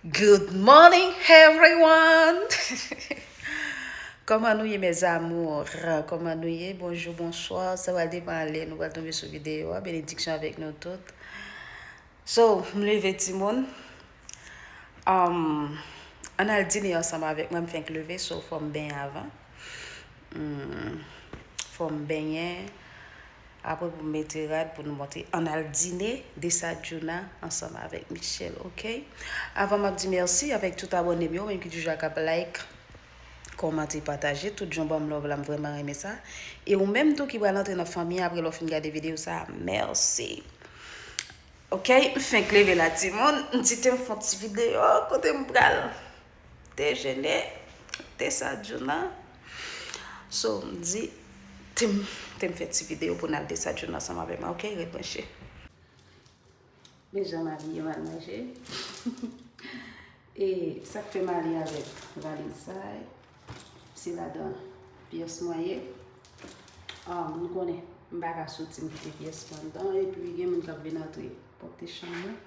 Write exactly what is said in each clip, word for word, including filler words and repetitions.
Good morning, everyone! Kòman nou ye, mes amours? Kòman nou ye? Bonjou, bonswa. Sa va depann lè nou pral tonbe sou videyo a. Benediksyon avèk nou tout. So, m leve timoun. Um, ann al dine ansanm avèk mwen. M fenk leve, so fò m benyen avan. Hmm, fò m benyen. Apre pou m mete rad pou nou monte. Ann al dine desayuno ansanm avèk Michel, oke? Avan m ap di mèsi avèk tout abòne m yo, menm ki toujou ap like, kòmante, pataje, tout jan ban m love la, m vrèman renmen sa. E ou menm tou ki pral antre nan fanmi an apre lè w fin gade videyo sa, mèsi. Oke, m fenk leve la timoun, m di te m fè yon ti videyo kote m pral dejene, desayuno. So, m di, te m, te m fè ti videyo pou n al desayuno ansanm avè mwen, oke? Ret branche. Men jan m abiye m al manje. E sa k fè m ale avèk valiz sa, se ladan pyès mwen ye. Ah, nou konnen, m pa ka soti m kite pyès mwen anndan, epi gen moun k ap vin antre pòte chanm mwen.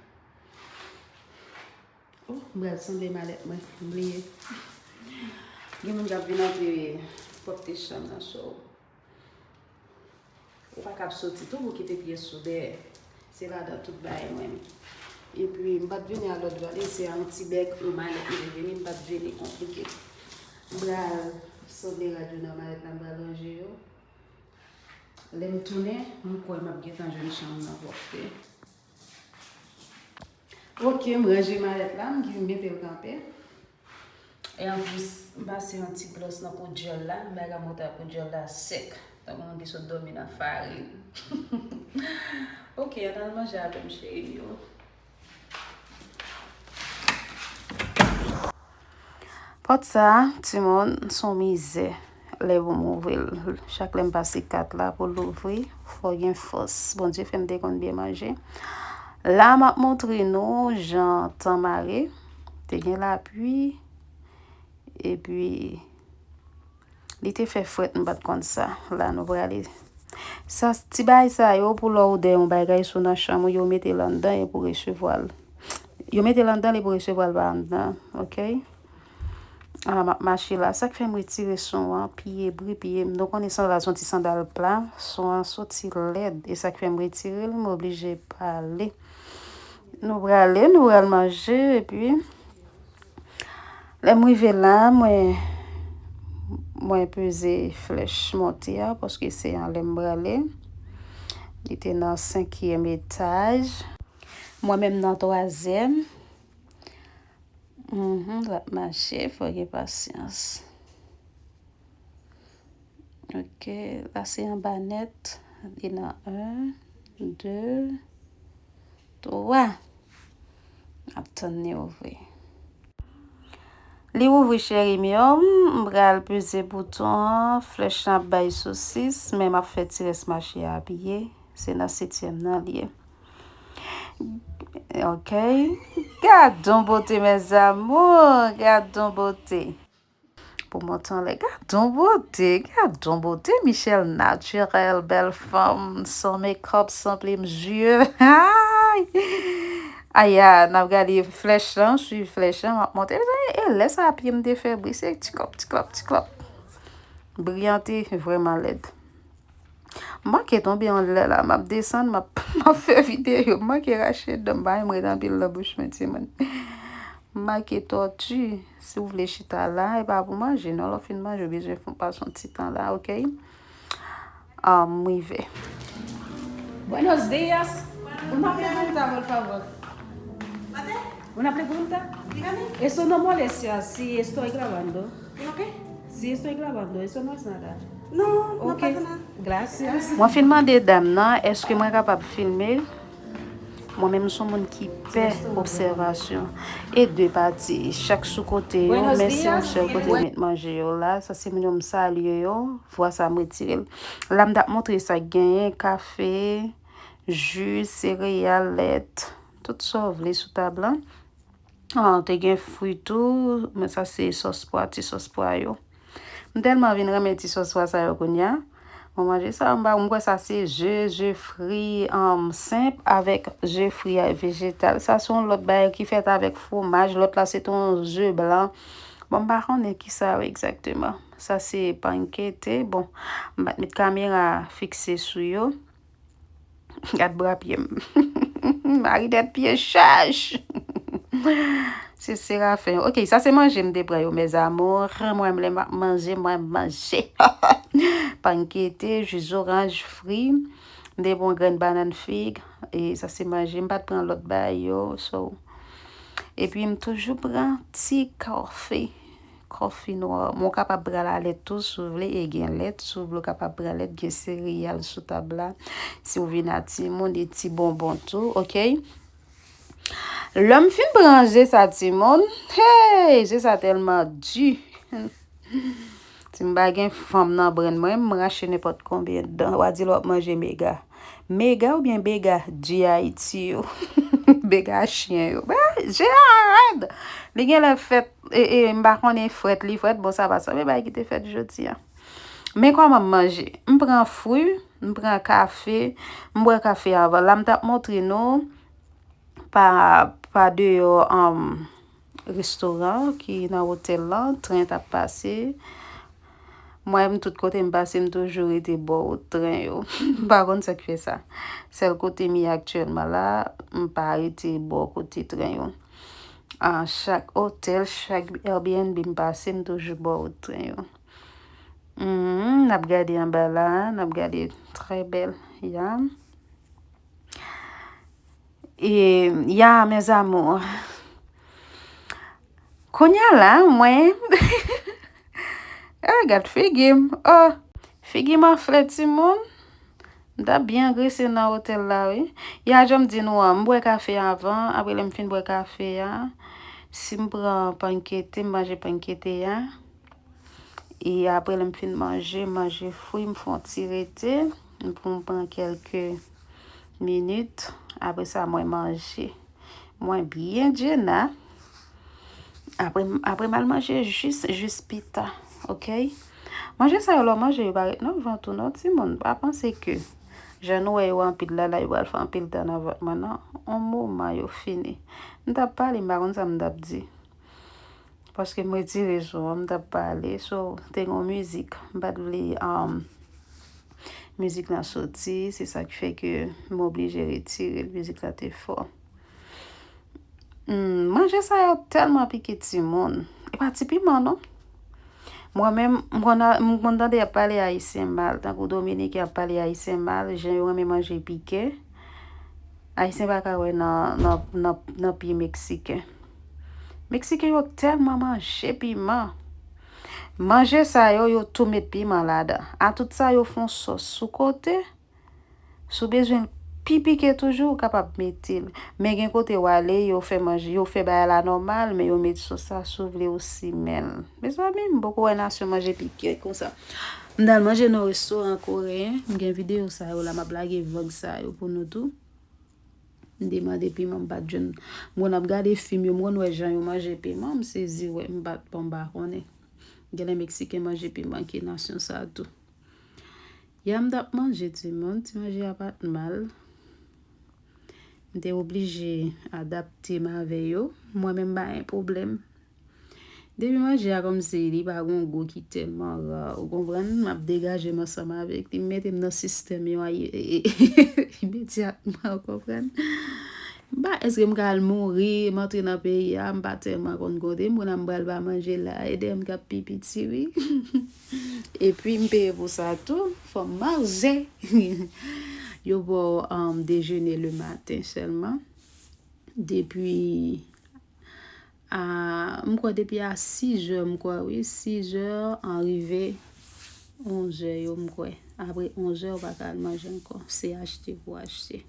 Oh, m pral sanble malèt mwen, m bliye. Gen moun k ap vin antre pòte chanm nan, so ou pa kab soti tou pou kite pyès ou dèyè. Se ladan tout bagay mwen. Epi, m pa t vini a lòt valiz, se a yon ti bèg, yon malèt m te vini, m pa t vini konplike. M pral sanble rad yo nan malèt la, m pral ranje yo. Lè m tounen, m kwè m ap gentan jwenn chanm nan pwòpte. Oke, m ranje malèt la, m gen mete l kanpe. E anplis, m pase yon ti glòs nan po dyòl la, m pa ka montre a po dyòl la sèk. Tankou moun ki sot dòmi nan farin. Oke, ann al manje avè m, cheri yo. Pòt sa a, timoun, se yon mizè lè pou m ouvri l. Chak lè m pase kat la pou l ouvri, fò gen fòs. Bondye fè m te konn byen manje. La, m ap montre nou jan tan mare. Te gen lapli. Epi, li te fè frèt, m pa t konn sa. La, nou prale. Sa, ti bagay sa yo, pou lè w dèyè yon bagay sou nan chanm ou, yo mete l anndan e pou resevwa l. Yo mete l anndan e pou resevwa l pa anndan, oke? Ah, m ap mache la. Sa k fè m retire son an, piye bri, piye m. Nou konnen sandal, se yon ti sandal pla, son an soti lèd. E sa k fè m retire l, m oblije pale. Nou prale, nou pral manje, epi lè m rive la, mwen, mwen peze flèch monte a, paske se anlè m prale. Li te nan senkyèm etaj. Mwen menm nan twazyèm. Mhm, l ap mache, fò gen pasyans. Ok, la se anba nèt. Li nan en, de, twa. Ap tann li ouvri. Li ouvri, cheri m yo. M pral peze bouton an. Flèch lan ap bay sosis, men m ap fè ti rès mache a apiye. Se nan setyèm nan li ye. Ok. Gad on bote, mes amours. Gad on bote. Pou monte anlè. Gad on bote. Gad on bote. Michelle Naturel, bèl fanm. San makeup, san plim zye. Ay! Aya, n ap gade flèch lan, swiv flèch lan, m ap monte. Mezanmi, e lè sa a pye m te fè bri, se ti klòp, ti klòp, ti klòp. Bri an te vrèman lèd. M manke tonbe anlè la, m ap desann, m ap, m ap fè videyo, m manke rache dan, m pa renmen ret anpil nan bouch mwen, timoun. M manke tòti, si w vle chita la, e pa pou manje, non, lè w fin manje, w bezwen fè, pase yon ti tan la, ok? Ah, m rive. Buenos días. Una pregunta, por favor. Una pregunta. Dígame. Eso no molestia si estoy grabando. ¿Una qué? Si estoy grabando, eso no es nada. No, no pasa nada. Gracias. Mwen fin mande dam nan, èske mwen kapab filme? Mwen menm, m se yon moun ki pè obsèvasyon. E de pati, chak sou kote yo, men se yon sèl kote yo met manje yo la. Sa se moun yo, m salye yo. Fwa sa, m retire l. La, m t ap montre sa k genyen, kafe, ji, sereyal, lèt, tout sa w vle sou tab lan. Ah, te gen fwi tou, men sa se sòs pwa, ti sòs pwa yo. M tèlman vin renmen ti sòs pwa sa yo kounye a. Mwen manje sa, m pa, m kwè sa se ze, ze fri, um, senp avèk ze fri vejetal. Sa se yon lòt bagay ki fèt avèk fwomaj. Lòt la se te yon ze blan. Bon, m pa konnen ki sa yo egzakteman. Sa se pankete. Bon, m pa t met kamera fikse sou yo. Gad bra pye m. Marinèt pye chèch. Se Serafen. Ok, sa se manje m te pran yo, mes amours. Mwen, m lè m ap manje, mwen, m manje. Pankete, ji zoranj fri. M te pran grenn bannann fig. E sa se manje. M pa t pran lòt bagay yo. So, epi m toujou pran ti kafe. Kòfi nwa. Mwen kapab pran lalèt tou, si w vle, e gen lèt. Si w vle, w kapab pran lèt, gen sereyal sou tab la. Si w vin a timoun, e ti bonbon tou, ok? Lè m fin pran ze sa, timoun, hey, ze sa tèlman di. Si m pa gen fanm nan brenn mwen, m rache nenpòt konbyen dan. W a di l w ap manje mega. Mega oubyen bega, di Ayiti yo. Bega chen yo. Bè, je a rèd. Li gen lè fèt, e, e, m pa konnen frèt li frèt, bon, sa pa sanble bagay ki te fèt jodi a. Men kòman m manje? M pran fwi, m pran kafe, m bwè kafe avan. La, m t ap montre nou pa, pa deyò, um, restoran ki nan otèl lan, tren t ap pase. Mwen, m tout kote m pase, m toujou rete bò tren yo. M pa konn sa k fè sa. Sèl kote m ye aktyèlman la, m pa rete bò kote tren yo. A chak otèl, chak Airbnb m pase, m toujou bò tren yo. Mhm, n ap gade anba la, n ap gade trè bèl, ya. E, ya, mes amours. Kounye a la, mwen, eh, gad figi m. Oh, figi m anfle, timoun. M t ap byen angrese nan otèl la, wi. Ya, jan m di nou an, m bwè kafe avan, apre lè m fin bwè kafe a, si m pran pankete, m manje pankete a. E apre lè m fin manje, m manje fwi, m fè yon ti rete, m pou m pran kèlke minit. Apre sa, mwen manje. Mwen byen djena. Apre, apre m al manje jis, jis pita, ok? Manje sa yo, lè w manje yo pa ret nan vant ou non, timoun. Pa panse ke jan nou wè yo anpil la, la yo pral fè anpil tan nan vant mwen, non. On moman yo fini. M t ap pale, m pa konn sa m t ap di. Paske m retire son an, m t ap pale. So, te gen yon mizik. M pa t vle, um, mizik lan soti. Se sa ki fè ke m oblije retire l. Mizik la te fò. Hmm, manje sa yo tèlman pike timoun. E pa ti piman, non. Mwen menm, m konn a, m konn tande y ap pale ayisyen mal, tankou Dominiken ap pale ayisyen mal, jan yo renmen manje pike. Ayisyen pa ka wè nan, nan, nan, nan pye Meksiken. Meksiken yo tèlman manje piman. Manje sa yo, yo tou met piman ladan. A tout sa, yo fè yon sòs sou kote. Si w bezwen l pi pike toujou, ou kapab mete l. Men gen kote w ale, yo fè manje, yo fè bagay la nòmal, men yo met sòs la, si w vle, ou simen l. Mezanmi, m poko wè nasyon manje pike konsa. M t al manje nan yon restoran koreyen, m gen videyo sa yo la, m ap lage vlòg sa yo pou nou tou. M te mande piman, m pa t jwenn. M konn ap gade fim yo, m konn wè jan yo manje piman, m sezi wè, m pa t, bon, m pa konnen. Genlè Meksiken manje piman ki nasyon sa tou. Ya m t ap manje, timoun, ti manje a pa t mal. M te oblije adapte m avè yo. Mwen menm, m pa gen pwoblèm. Depi manje a kòmsi li pa gen yon gou ki tèlman ra, ou konprann? M ap degaje m ansanm avèk li, m mete m nan sistèm yo a, e, e, imedyatman, ou konprann? M pa, èske m ka al mouri, m antre nan peyi a, m pa tèlman konn kote m, kounye a m pral pa manje la, e dèyè m k ap pi piti, wi. Epi m peye pou sa tou, fò m manje. Yo ba w, um, dejene le maten sèlman. Depi a, m kwè depi a sizè, m kwè, wi, sizè an rive onzè yo, m kwè. Apre onzè, ou pa ka al manje ankò. Se achte pou achte.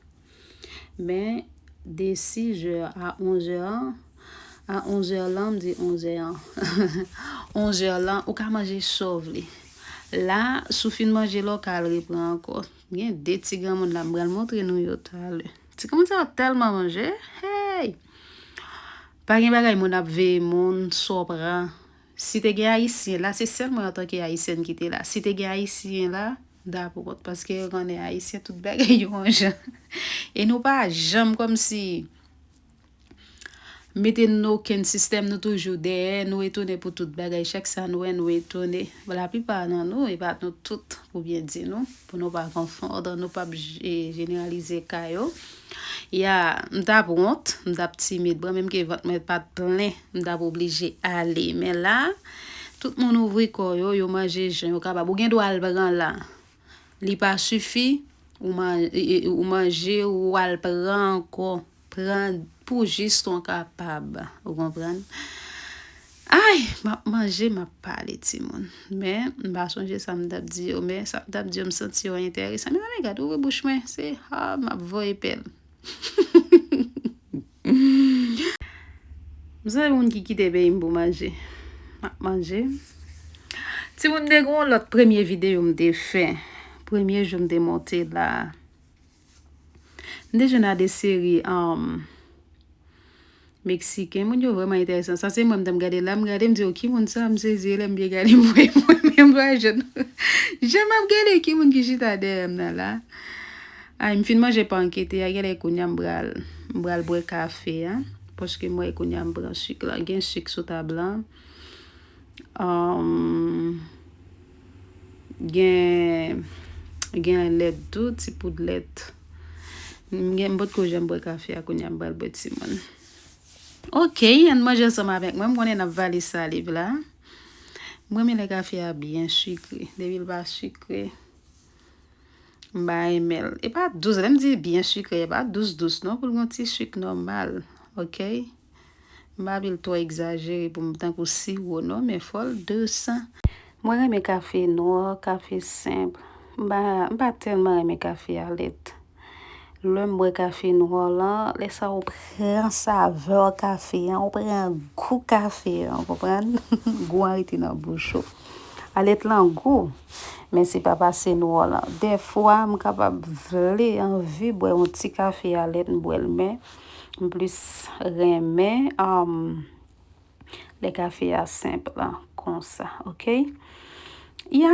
Men, de sizè a onzè an, a onzè lan, m di onzè an. Onzè lan, ou ka manje sa w vle. La, si w fin manje la, ou ka al repran ankò. Gen de ti granmoun la, m pral montre nou yo talè. Ti granmoun sa yo tèlman manje, hey! Pa gen bagay moun ap veye moun, sa w pran. Si te gen Ayisyen la, se sèl mwen antanke Ayisyèn ki te la. Si te gen Ayisyen la, M ta pou kont, paske yo konnen Ayisyen tout bagay yo yon jan. E nou pa janm kòmsi mete n nan okenn sistèm, nou toujou dèyè, nou etone pou tout bagay. Chak sa nou wè, nou etone. Laplipa nan nou, e pa nou tout, pou byen di nou, pou nou pa konfonn, nou p ap je-, jeneralize ka yo. Ya, m t ap wont, m t ap timid. Mwen menm ke vant mwen pa t plen, m t ap oblije ale. Men la, tout moun ouvri kò yo, yo manje jan yo kapab. Ou gen dwa al pran la. Li pa sifi, ou man-, e, e, ou manje, ou al pran ankò. Pran pou jis tan kapab. Ou konprann? Ay, m ap manje, m ap pale, timoun. Men, m pa sonje sa m t ap di yo, men sa m t ap di yo, m santi yo enteresan. Mezanmi, gade, ouvri bouch mwen, se, ha, m ap voye pèl. M santi moun ki kite peyi m pou manje. M ap manje. Timoun, te gen yon lòt premye videyo m te fè. Premye jou m te monte la. M te jwenn a de seri, um, meksiken. Moun yo vrèman enteresan. Sa se mwen m t ap gade la. M gade, m di, "Oh, ki moun sa?" M sezi, lè m byen gade, m wè mwen menm pa jwenn. Jan m ap gade, ki moun ki chita dèyè m nan la? Ay, m fin manje pankèt, a genlè kounye a m pral, m pral bwè kafe a. Paske m wè kounye a m pran sik la. Gen sik sou tab la. Um, gen, gen lèt tou, ti poud lèt. M gen, m potko janm bwè kafe a, kounye a m pral bwè timoun. Ok, ann manje ansanm avèk mwen. M konnen n ap vale saliv la. M renmen lè kafe a byen sikre. Depi l pa sikre, m pa renmen l. E pa dous, lè m di byen sikre, e pa dous dous non, pou l gen yon ti sik nòmal, ok? M pa vle l twò egzajere pou m tankou siwo non, men fò l dous. Mwen renmen kafe nwa, kafe senp. M pa, m pa tèlman renmen kafe a lèt. Lè m bwè kafe nwa lan, lè sa ou pran savè kafe an, ou pran gou kafe an, ou konprann? Gou an rete nan bouch ou. A lèt lan gou, men se pa pase nwa lan. Dèfwa, m kapab vle, anvi bwè yon ti kafe a lèt, m bwè l, men m plis renmen, um, lè kafe a senp lan, konsa, ok? Ya,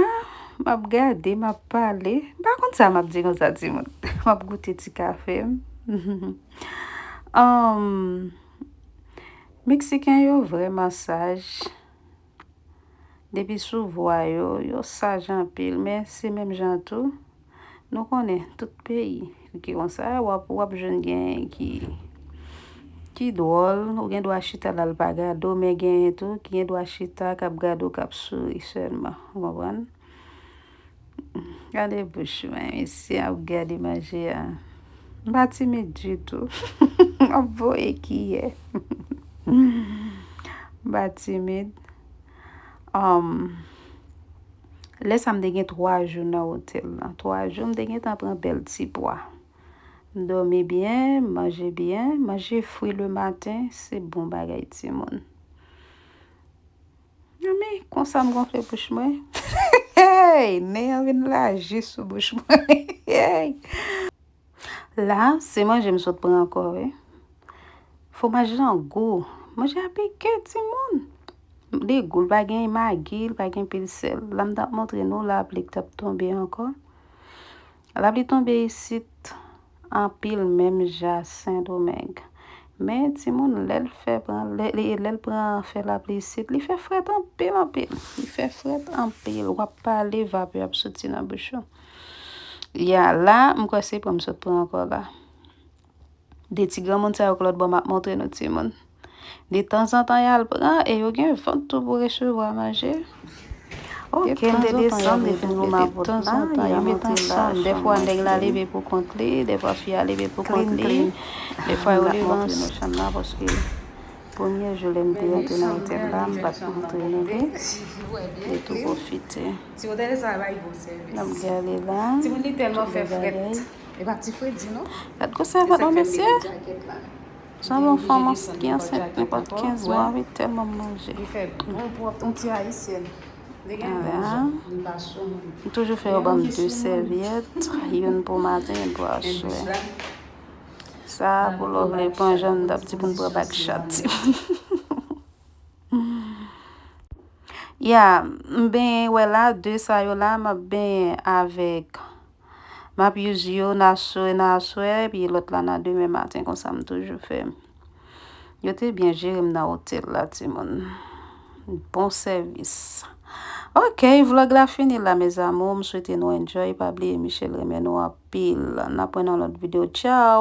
m ap gade, m ap pale. M pa konn sa m ap di konsa, timoun. M ap goute ti kafe m. Um, Meksiken yo vrèman saj. Depi sou vwa yo, yo saj anpil, men se menm jan tou. Nou konnen, tout peyi ki konsa, w ap, w ap jwenn genyen ki, ki dwòl, ou gen dwa chita la, l pa gade w, men genyen tou ki gen dwa chita, k ap gade w, k ap souri sèlman. Ou konprann? Gade bouch mwen, mesye ap gade manje a. M pa timid ditou. M ap voye kiyè. M pa timid. Um, lè sa m te gen twa jou nan otèl lan. Twa jou m te gentan pran bèl ti pwa. M dòmi byen, m manje byen, manje fwi le maten, se bon bagay timoun. Nan men, konsa m gonfle bouch mwen. Hey! Nen an vin laji sou bouch mwen. Hey! La, se manje m sot pran ankò, wi. Fwomaj lan gou. Manje a pike, timoun. Li gou, l pa gen magi, l pa gen pil sèl. La, m t ap montre nou lapli k t ap tonbe ankò. Lapli tonbe isit anpil, menm jan Sendomeng. Men, timoun, lè l fè pran, lè, lè, lè l pran fè lapli isit, li fè frèt anpil, anpil. Li fè frèt anpil. W ap pale, vapè ap soti nan bouch ou. Ya, la, m kwè se pran m sot pran ankò la. De ti granmoun sa yo k lòt bò m ap montre nou timoun. De tanzantan y al pran e yo gen vant tou pou resevwa manje. Ok, m te desann epi m louvri mapòt la, y ap montre la, dèfwa nèg la leve pou kont li, dèfwa fi a leve pou kont li, dèfwa yo leve ansanm. Premye jou lè m te rantre nan otèl la, m pa t montre nou li. Li tou pwofite. N ap gade la, tout bagay. Gad gwosè vant mwen, mesye. Sanble yon fanm ki ansent nenpòt kenz mwa, wi, tèlman m manje. Ala. M toujou fè yo ban m de sèvyèt, youn pou maten, youn pou aswè. Sa a, pou lè w vle pran jan, m t ap di pou n pran bak chat. Ya, m benyen wè la, de sa yo la, m ap benyen avèk, m ap use youn aswè nan aswè, epi lòt la nan demen maten, konsa m toujou fè. Yo te byen jere m nan otèl la, timoun. Bon sèvis. Ok, vlog la fini la, mes amours. M swete nou enjoy. Pa bliye Michelle renmen nou anpil. N ap wè nan lòt videyo. Tchao!